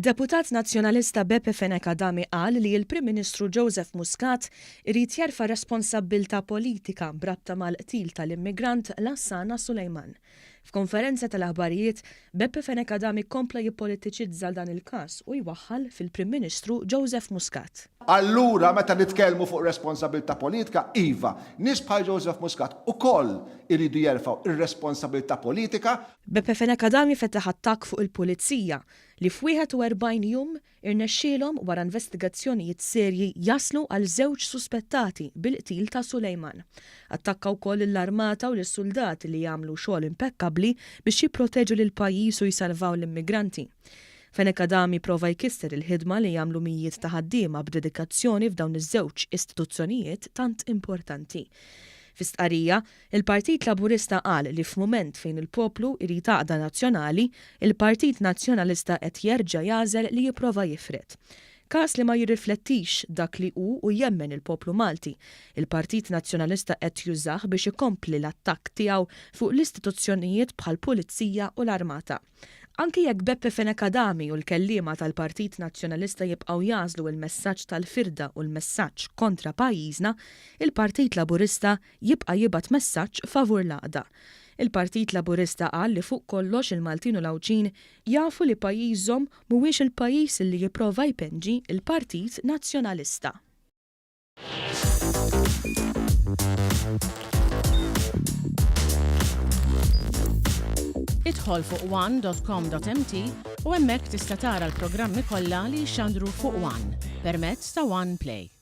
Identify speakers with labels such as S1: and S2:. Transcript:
S1: Id-deputat Nazzjonalista Beppe Fenech Adami qal li l-Prim Ministru Joseph Muscat irid jerfa' responsabbiltà politika b'rabta mal-qtil tal-immigrant Lassana Sulejman. F'konferenza tal-aħbarijiet, Beppe Fenech Adami kompla jippolitiċizza dan il-każ u jwaħħal fil-Prim Ministru Joseph Muscat.
S2: Allura meta nitkellmu fuq responsabilità politika, iva, nies bħal Joseph Muscat ukoll iridu jerfgħu r-responsabilità politika.
S1: Beppe Fenech Adami fetaħ attakk fuq il-Pulizija li f'41 jum irnexxielhom wara investigazzjonijiet serji jaslu għal żewġ suspettati bil-qtil ta' Sulejman. Attakka wkoll lill-armata u lis-suldati li jagħmlu xogħol impekkabbli biex jipproteġu lill-pajjiż u jsalvaw l-immigranti. Fenech Adami prova jkisser il-ħidma li jagħmlu mijiet ta' ħaddiema b'dedikazzjoni f'dawn iż-żewġ istituzzjonijiet tant importanti. Fi stqarrija, Il-Partit Laburista qal li f'mument fejn il-poplu jrid għaqda nazzjonali, il-Partit Nazzjonalista qed jerġa' jagħżel li jipprova jifred. Każ li ma jirriflettix dak li hu u jemmen il-poplu Malti. Il-Partit Nazzjonalista qed jużah biex ikompli l-attakk tiegħu fuq l-istituzzjonijiet bħall-Pulizija u l-Armata. Anki jekk Beppe Fenech Adami u l-kelliema tal-Partit Nazzjonalista jibqgħu jagħżlu l-messaġġ tal-firda u l-messaġġ kontra pajjiżna, il-Partit Laburista jibqa' jibgħat messaġġ favur l-għaqda. Il-Partit Laburista qal li fuq kollox il-Maltin u l-Għawdxin jafu li pajjiżhom mhuwiex il-pajjiż li jipprova jpenġi l-Partit Nazzjonalista.
S3: Idħol fuq one.com.mt u hemmhekk tista' tara l-programmi kollha li jixxandru fuq One permezz ta' One Play.